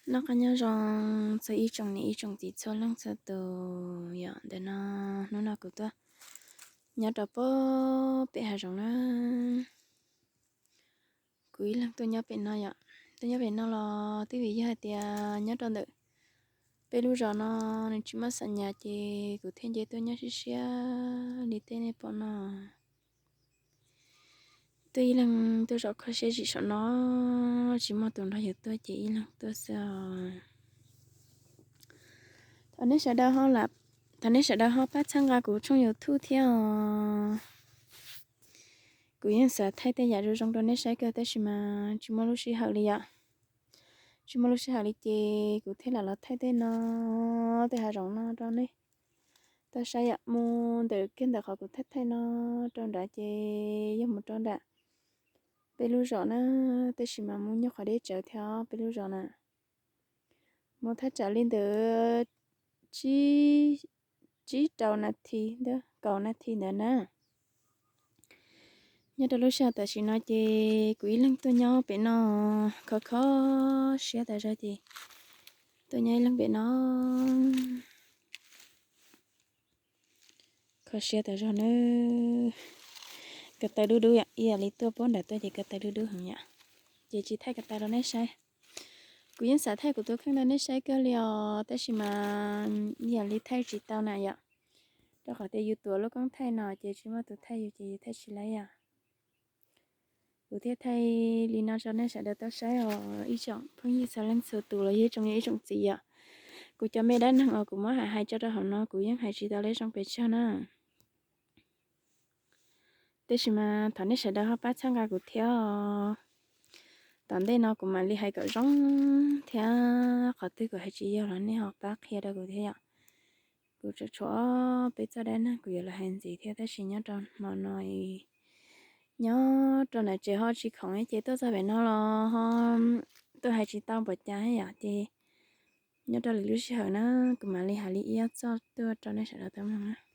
Noj qab nyob zoo txog ib tsoom niam ib tsoom txiv txhua leej txhua tus yom. Ntawm no hnub no kuv tuaj nyob rau pem hav zoov na. Kuv ib leeg tuaj nyob pem no yom. Tuaj nyob pem no los twb vim yog hais tias nyob rau ntawm peb lub zos no nws tsis muaj xa nyas ces kuv thiaj nce tuaj nyob siab siab li tej nej pom no. Tuaj ib leeg tuaj zaum kho siab zim saum no, tsis muaj tus nrog yus tuaj ces ib leeg tuaj xwb os. Thov nej sawv daws ho pab txhawb nqa kuv tshooj YouTube thiab os. Kuv yeej xav thaij tej yam zoo zoo rau nej saib kawg tab sis mas tsis muaj lub sij hawm li yom. Tsis muaj lub sij hawm li ces kuv thiaj lam los thaij tej no, tej hav zoov no rau nej tau saib yom. Mus ntawm kiag ntawm qhov kuv thaij thaij no rau nrad ces yog mus rau nram peb lub zos na, tab sis mas mus nyob qhov deb tsawv thiab peb lub zos na. Mus thaj tsam li ntawd tsib rau nas this ntawd, kaum nas this ntawd na. Nyob rau lub sij hawm tam sim no ces kuv ib leeg tuaj nyob pem no, kho kho siab tas zog ces tuaj nyob ib leeg pem no. Kho siab tas zog nawb. Ko taw dub dub yom, ib yam li tuaj puag nram tuaj ces ko taw dub dub heev yom. Ces tsis thaij ko taw rau nej saib. Kuv yeej xav thaij kuv tus kheej rau nej saib kawg li os tab sis mas ib yam li thaij tsis tau na yom. Rau qhov tias yus tuav lub koob thaij no ces tsis muaj tus thaij yus ces yus thaij tsis laib yom. Kuv thiaj thaij li no rau nej sawv daws tau saib os ib tsoom phooj ywg txhua leej txhua tus los yog ib tsoom niam ib tsoom txiv yom. Kuv cov me dab neeg uas kuv muab hais hais tso rau hauv no kuv yeej hais tsis tau lawv zoo pes tsawg na. Tab sis mas thov nej sawv daws ho pab txhawb nqa kuv thiab os. Tom ntej no kuv mam li hais kom zoo thiab qhov twg kuv hais tsis yog los nej ho pab qhia rau kuv thiab yom. Kuv tseem tshuav peb txoj dab neeg kuv yuav los hais ntxiv thiab tab sis nyob rau hmo no nyob rau nram tsev ho tsis khoom ces tuaj txog pem no los ho tuaj hais tsis tau npaum cas yom ces nyob rau lwm lub sij hawm na kuv mam li hais li ib ob txoj tuaj rau nej sawv daws tau mloog na.